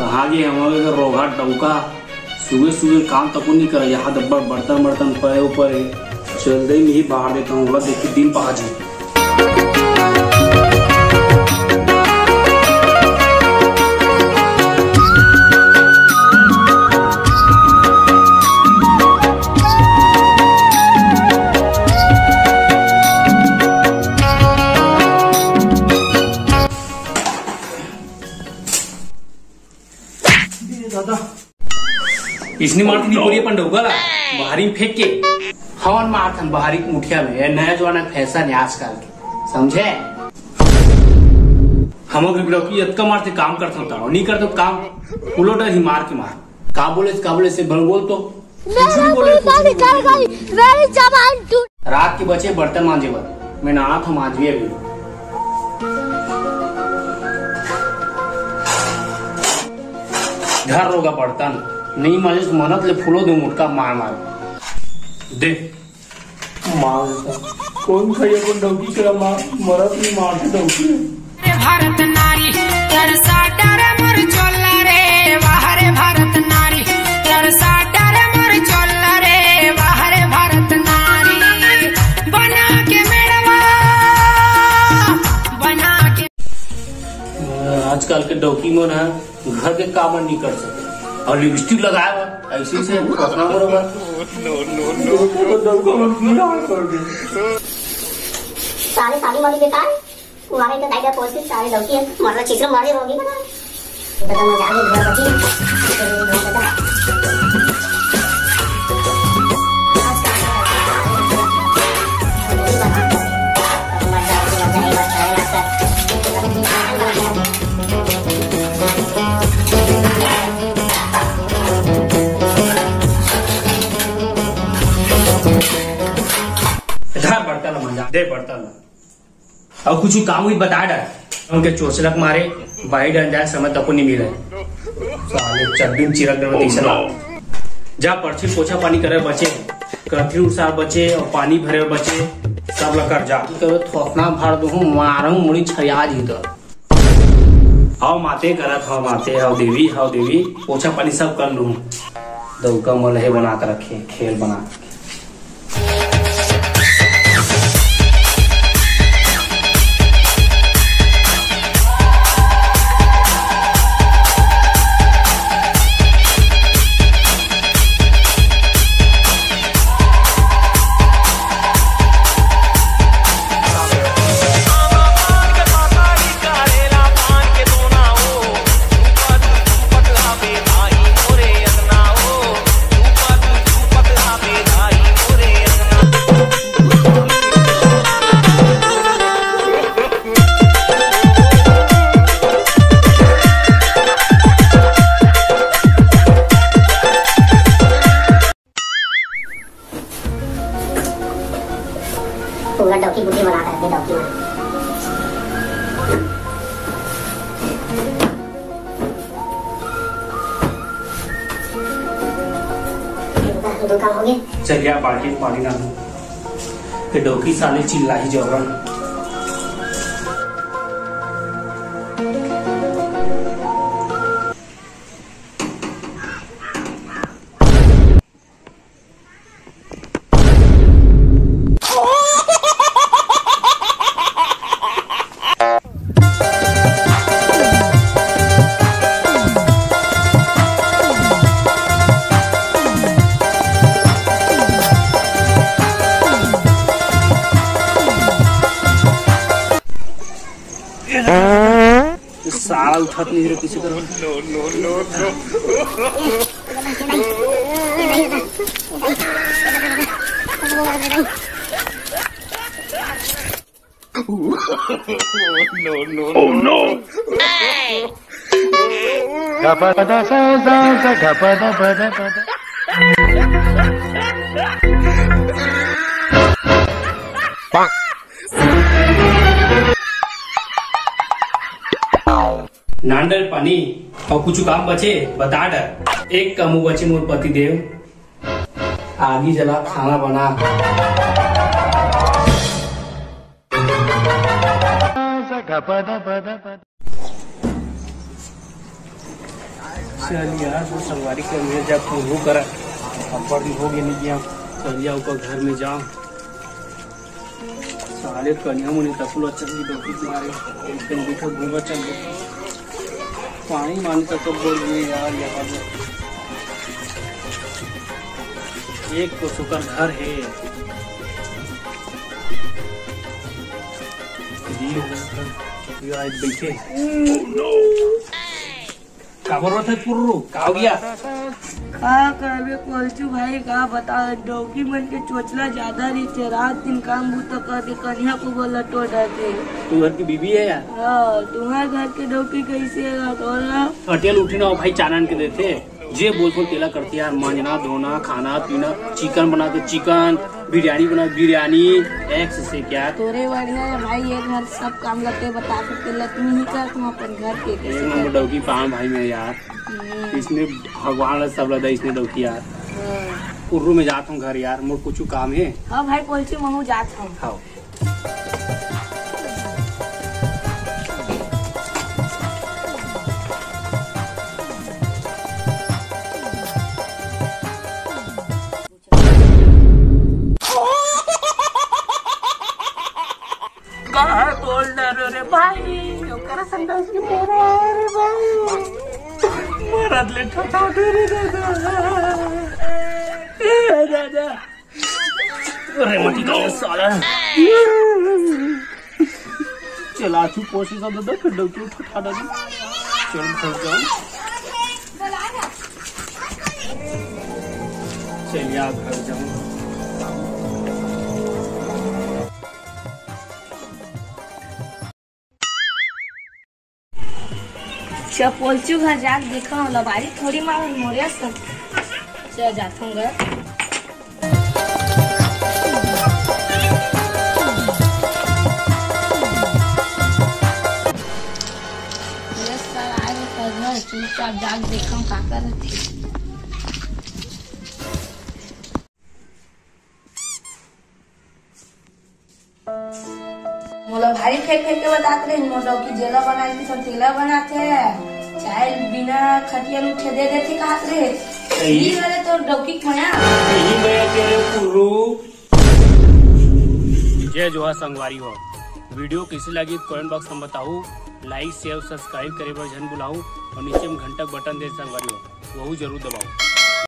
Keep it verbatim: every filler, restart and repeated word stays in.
आगे हमारे तो रोगहा डौका सुबह सुबह काम तको नहीं करा, यहाँ तो बड़ बर्तन बर्तन परे ऊपर है। चल दे, मैं ही बाहर देता हूँ, ओला देख के दिन पा जी। दादा, इसने मार दी बोरिया पंडौगा ला, बाहरी में फेंक के। हवन मारथन बाहरी के मुठिया में, ये नया जमाना फैशन है आजकल के, समझे? हम लोग लड़की इतना मारते काम करता होता, नहीं करते काम, उलट ही मार के मार। का बोले, का बोले से बोल, बोल तो। कुछ भी बोले, कुछ भी बोले। मेरी जबान टूट। रात के बचे बर्तन मांजे बर, मैं नहात हूँ, मांजवी अभी। घर रोगा बर्तन, नहीं मांजे तो मनत ले फूलो दे मुटका मार मार। दे। मार देता। कौन खाई अपन डौकी करा मार, मरत नहीं मारते डौकी। भारत नारी, तरसा डर मोर चोला रे, वाह रे भारत नारी, तरसा डर मोर चोला रे, वाह रे भारत नारी, बना के मेड़वा, बना के। आजकल के डौकी मन ह घर के काम नहीं कर सके और लिपस्टिक लगाए बर ऐसे से पतना बरोबर। डौका मन की हाल कर दे। सारे शादी वाली बेकार। कुंवारे के दाई दे पोसी सारे लौकी है, मरला चित्र मारे होगी ना। तो मजा आ गई, घर बची। धर बर्तन ला, मजा दे बर्तन ला। अउ कुछ काम हुई बता डर। उनके चोचलक मारे, बाई डर जाए, समय तको नहीं मिले। साले चड्डी में चिरक डर तैसे ना। जा पर्ची पोछा पानी करे बचे, कथरी उसार बचे और पानी भरे बचे, सब ला कर जा। करो थोथना भर दूँ, मारूँ मुड़ी छरिया जी तो। हव माते करत, हव माते, हव देवी, हव देवी, पोछा पानी सब कर लूँ। दौका मलहे बना के रखे, खेल बना के रखे। पूरा डौकी बुद्धि बना करके डौकी में। दो काम हो गए। चल यार, बाल्टी में पानी डाल दो। ये डौकी साले चिल्ला ही जबरन। साला उठत नहीं रे, किसी तरह। नांदर पानी और कुछ काम बचे, बता डर। एक काम बचे मोर पति देव, आगी जला, खाना बना। चल यार, वो संगवारी के मेर जा, फोन वो करा। अब्बड़ दिन हो गए नहीं गया। चल जा, ओकर घर में जा। साले कनिया मुनि तकुल चल डौकी मारे। एक दिन बिठो घूमा चल। पानी मानी तक तो बोल दिए यार, यहाँ पे एक तो सुकर घर है। ये आज बैठे। काबर रोथे पुर्रू? का हो गया? का करबे कोलचू भाई, का बता, डौकी मन के चोचला ज्यादा रहिथे। रात दिन काम बूता करके कनिहा को बोला टो डरथे। तू घर की बीबी है यार? हाँ, तुम्हारे घर के डौकी कैसे है तोला? हटियल उठी ना भाई, चानन के देथे। जे बोलथों तेला करथे यार, मांजना, धोना, खाना, पीना, चिकन बना तो चिकन, बिरयानी बना बिरयानी, एक्स से क्या? तोरे बढ़िया है भाई, ये घर सब काम लगे बता के तेला तू ही कर, तुम अपन घर के एक कैसे नंबर कर? डौकी पान भाई मैं यार। हम्म। इसने भगवान ला सब ला दा, इसने डौकी यार। हाँ। पुर्रू में जात हूँ घर यार, मोर कुछ काम है। हाँ भाई, कोलचू महू जात हूँ। हाँ। काहे बोल डरे रे भाई? ओकरा संग डौकी मारा रे भाई। मरद ले ठठा डरे दादा। ए दादा। अरे मती गाँव साला। चला तू कोशिश अब तो फिर डौकी ठठा डाली। चल घर जाओ। चलिए आप घर जाओ। चपोलचू घर जाके देखा, लबारी थोड़ी मार मोरे सब। चल जाता हूँ घर। ये सर आए तो घर चुपचाप जाके देखा का करत हे। मोला भारी फेंक फेंक के बतात रहिन, मोर डौकी जेला बनाए के सब तेला बनाथे, चाहे बिना खटिया ल उठे दे देथे कहत रहे। सही। ई वाले तोर डौकी के मया। यही मया तेरे पुरु। जय जोहार संगवारी हो, वीडियो कैसे लगी कमेंट बॉक्स में बताओ, लाइक शेयर सब्सक्राइब करे बर झन भुलाओ और नीचे में घंटा बटन दे संगवारी हो, वहू जरूर दबाओ।